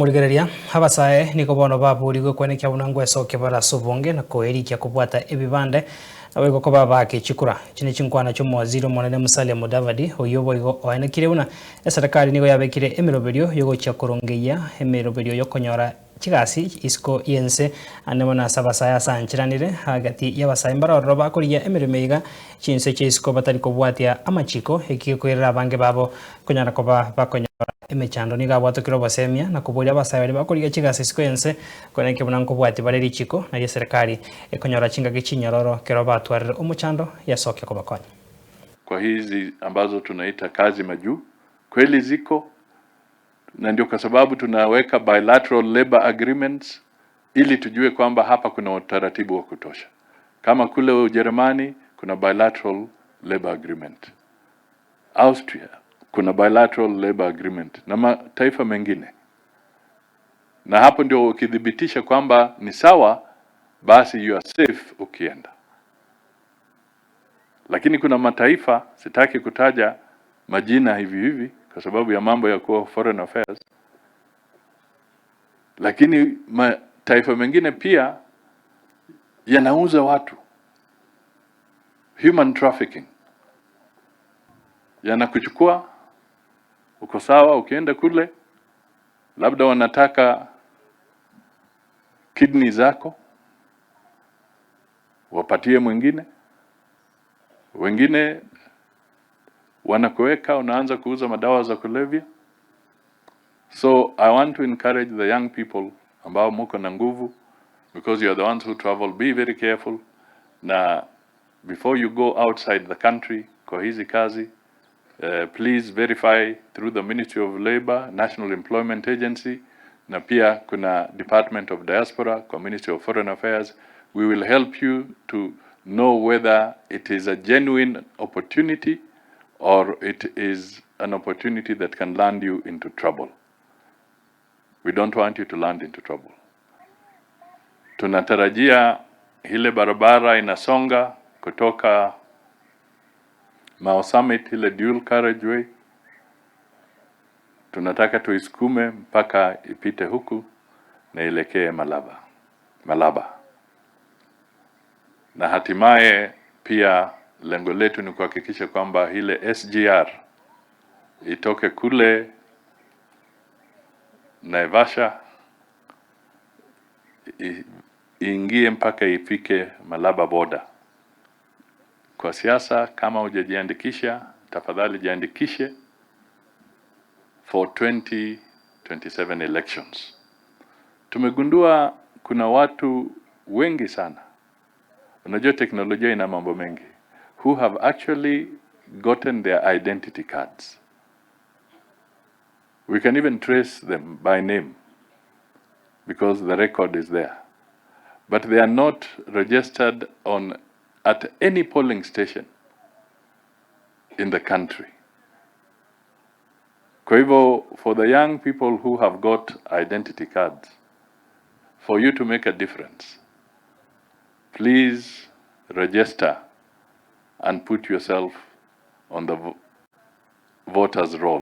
Morigereria, abasae nigo bono baboorigwe kwenekia buna ngwesokia bare ase obonge na koerikia kobwata ebibande, naboigo koba abaake chikura. Echi nechinkwana chi'omowaziri omonene Musalia Mudavadi, oyio boigo oenekirie buna eserekari nigo yabekire emeroberio yogochia korongeyia emeroberio yokonyora chigasi isiko y'ense ande mono ase abasae ase ancheranire agati y'abasae mbare ororo bakorigia emeremo iga chinse chia isiko batari kobwatia amachiko, eki gekoirera abange babo konyara koba bakonyora Emechando nigo abwatokire obosemia na koboria abasae baria bakorigia chigasi isiko y'ense, korende buna nkobwatia bare richiko na ri'eserekari ekonyora chingaki chinyororo kero batwarire omochando yasokia kobakonya. Kwa hizi ambazo tunaita kazi majuu kweli ziko na ndio kwa sababu tunaweka bilateral labor agreements ili tujue kwamba hapa kuna utaratibu wa kutosha. Kama kule Ujerumani kuna bilateral labor agreement. Austria kuna bilateral labor agreement na mataifa mengine, na hapo ndio ukithibitisha kwamba ni sawa, basi you are safe ukienda. Lakini kuna mataifa sitaki kutaja majina hivi hivi kwa sababu ya mambo ya kuwa foreign affairs, lakini mataifa mengine pia yanauza watu, human trafficking yanakuchukua uko sawa, ukienda kule labda wanataka kidney zako wapatie mwingine, wengine wanakuweka unaanza kuuza madawa za kulevya. So I want to encourage the young people ambao muko na nguvu, because you are the ones who travel, be very careful na before you go outside the country kwa hizi kazi please verify through the Ministry of Labor, National Employment Agency na pia kuna Department of Diaspora kwa Ministry of Foreign Affairs. We will help you to know whether it is a genuine opportunity or it is an opportunity that can land you into trouble. We don't want you to land into trouble. Tunatarajia ile barabara inasonga kutoka Mau Summit, ile dual carriageway, tunataka tuisukume mpaka ipite huku na ielekee Malaba, Malaba, na hatimaye pia lengo letu ni kuhakikisha kwamba ile SGR itoke kule Naivasha iingie mpaka ifike Malaba border. Kwa siasa, kama hujajiandikisha, tafadhali jiandikishe for 2027 elections. Tumegundua kuna watu wengi sana, unajua teknolojia ina mambo mengi, who have actually gotten their identity cards. We can even trace them by name because the record is there. But they are not registered on at any polling station in the country. Kwa hivyo, for the young people who have got identity cards, for you to make a difference, please register and put yourself on the voters roll.